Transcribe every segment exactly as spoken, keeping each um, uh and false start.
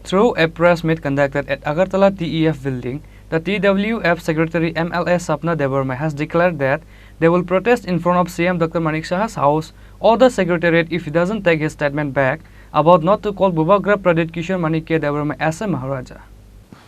Through a press meet conducted at Agartala T E F building, the T W F secretary M L A Sapna Debbarma has declared that they will protest in front of C M Doctor Manik Saha's house or the secretariat if he doesn't take his statement back about not to call Bubagra Pradyut Kishore Manikya Debbarma as a Maharaja.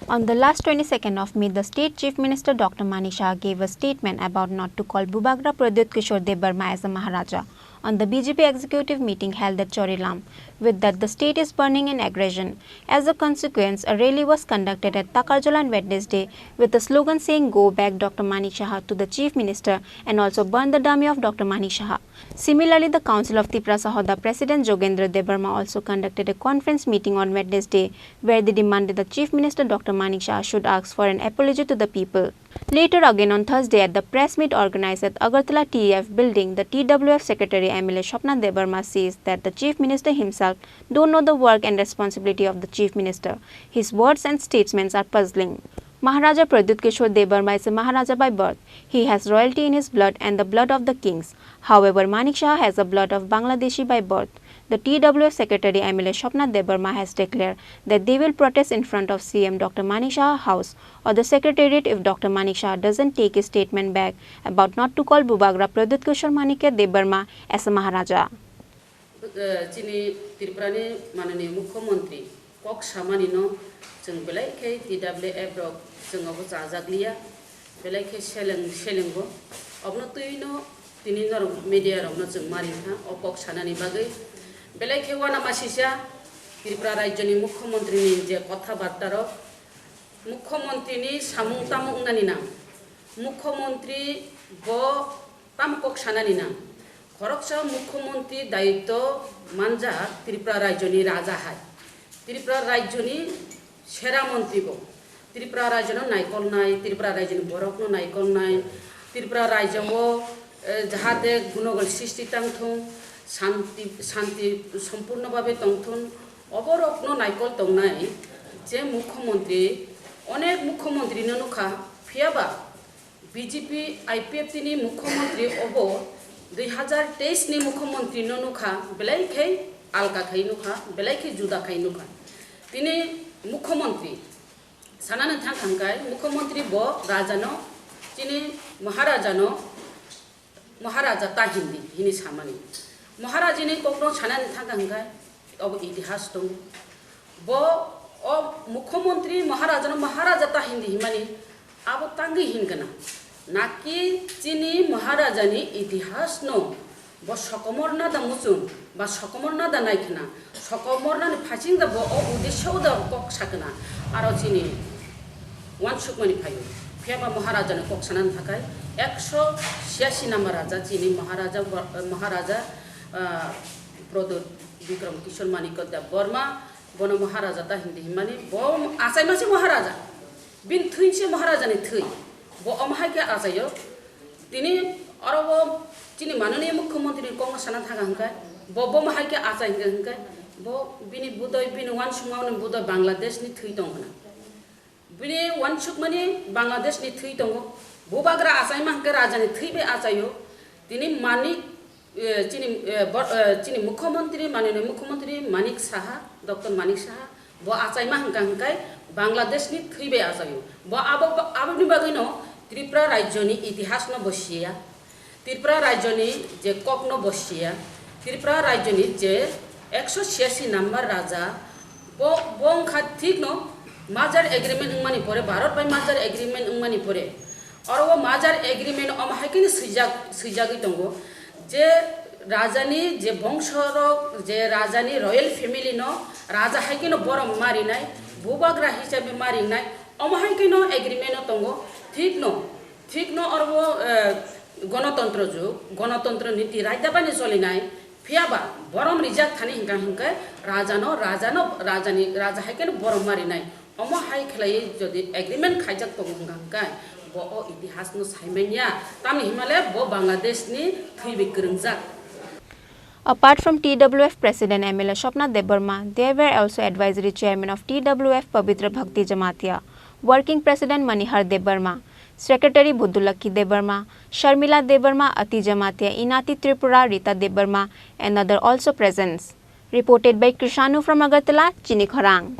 On the last twenty-second of May, the state chief minister Doctor Manik Saha gave a statement about not to call Bubagra Pradyut Kishore Debbarma as a Maharaja on the B J P executive meeting held at Chorilam. With that, the state is burning in aggression. As a consequence, a rally was conducted at Takarjala on Wednesday with the slogan saying, "Go back Doctor Manik Saha to the chief minister and also burn the dummy of Doctor Manik Saha." Similarly, the Council of Tiprasa Hoda President Jogendra Debbarma also conducted a conference meeting on Wednesday where they demanded the Chief Minister Doctor Manik Saha should ask for an apology to the people. Later again on Thursday at the press meet organized at Agartala T E F building, the T W F secretary M L A Swapna Debbarma says that the Chief Minister himself don't know the work and responsibility of the Chief Minister. His words and statements are puzzling. Maharaja Pradyut Kishore Debbarma is a Maharaja by birth. He has royalty in his blood and the blood of the kings. However, Manik Saha has a blood of Bangladeshi by birth. The T W F secretary M L A Swapna Debbarma has declared that they will protest in front of C M Doctor Manik Saha house or the secretariat if Doctor Manik Saha doesn't take his statement back about not to call Bubagra Pradyut Kishore Manikya Debbarma as a Maharaja. Eh, chini Tripurani mananiya mukhyamantri kok samani no chwng belai khe T W F rok chwng obo chajak liya, belai khe seleng, selengo. Obono twi no tini norok media rok no chwng mari kha o kok sanani bagwi. Belai khe uanamasisa Tripura rajyoni mukhyamantri ni je kotha barta rok, mukhyamantri ni samung tamo wngnani nang, mukhyamantri bo tamo kok sanani nang. Khoroksa mukhyamantri dayitw manjak Tripura rajyoni raja hai. Tripura rajyoni sera mantri bo. Tripura rajyano naikolnai, Tripura rajyoni borokno naikolnai, Tripura rajyo o, eh, jahate gunogol sristi tangthung, shanti, shanti sompurno babe tongthung, oborokno naikol tongnai je mukhyamantri, onek mukhyamantri no nukha, phiyaba B J P I P F T ni mukhyamantri obo dui hazar teis ni mukhyamantri no nukha, belai khai alka khai nukha, belai khai juda khai nukha. Tini mukhyamantri sanani thang thang khai mukhyamantri bo raja no, chini Maharaja no, Maharaja ta hindi hini samani. Maharajini kokno sanani thang thang khai obo itihas tongo. Bo o mukhyamantri Maharajano Maharaja ta hindi himani abo tangwi hinkana. Naki chini Maharajani itihasno bo sokomorna da muchung ba sokomorna da naikhna, sokomornani phasing da bo o uddesho da kok sakna. Aro chini uansukmani phaio. Phiyaba Maharajani kok sanani thakai ekso chhiyasi number raja chini Maharaja, Maharaja, ah, Pradyut Bikram Kishore Manikya Debbarma, bono Maharaja ta hindi himani, bo achaima se Maharaja. Bini thwi se Maharajani thwi. Bo omo hai khe achaio. Tini oro bo chini mananiya mukhyamantri ni kokno sana thang kha hwnkhe, bo, bo omo hai khe achai hwnkhe, hwnkhe bo bini budoi, bini uansukmani budoi Bangladesh ni thwi tong hwna. Bini uansukmani Bangladesh ni thwi tongo. Bubagra achaima hwnkhe raja ni thwi bai achaio. Tini Manik, eh, chini, eh, bo-, eh, chini mukhyamantri, mananiya mukhyamantri Manik Saha, Doctor Manik Saha, bo achaima hwnkha hwnkhe Bangladesh ni thwi bai achaio. Bo abo, aboni bagwino Tripura rajyoni itihasno bo siya. Tripura rajyoni je kokno bo siya, Tripura rajyoni je ekso chhiyasi number raja, bo, bo wngkha thikno merger agreement wngmani pore, Bharat bai merger agreement wngmani pore, oro o merger agreement omo hai kheno swijak, swijagwi tongo je rajani je bongsorok, je rajani royal family no raja hai kheno borom marinai, bubagra hisabe marinai, omo hai kheno agreement o tongo, thikno. Thikno oro, eh, gonotontro jug, gonotontro niti raidabani cholinai, phiyaba borom rijak thani hwnkha hwnkhe rajano, rajano, rajani, raja hai kheno borom marinai. Omo hai khlaiwi jodi agreement khaijak tongo hwnkha hwnkhe bo o itihasno saimanya, tamni himale bo Bangladesh ni thwibi kwrwngjak. Apart from T W F President M L A Swapna Debbarma, there were also Advisory Chairman of T W F Pabitra Bhakti Jamatia, Working President Manihar Debbarma, Secretary Budulakhi Debbarma, Sharmila Debbarma, Ati Jamatia, Inati Tripura, Rita Debbarma, and other also present. Reported by Krishanu from Agartala, Chini Khorang.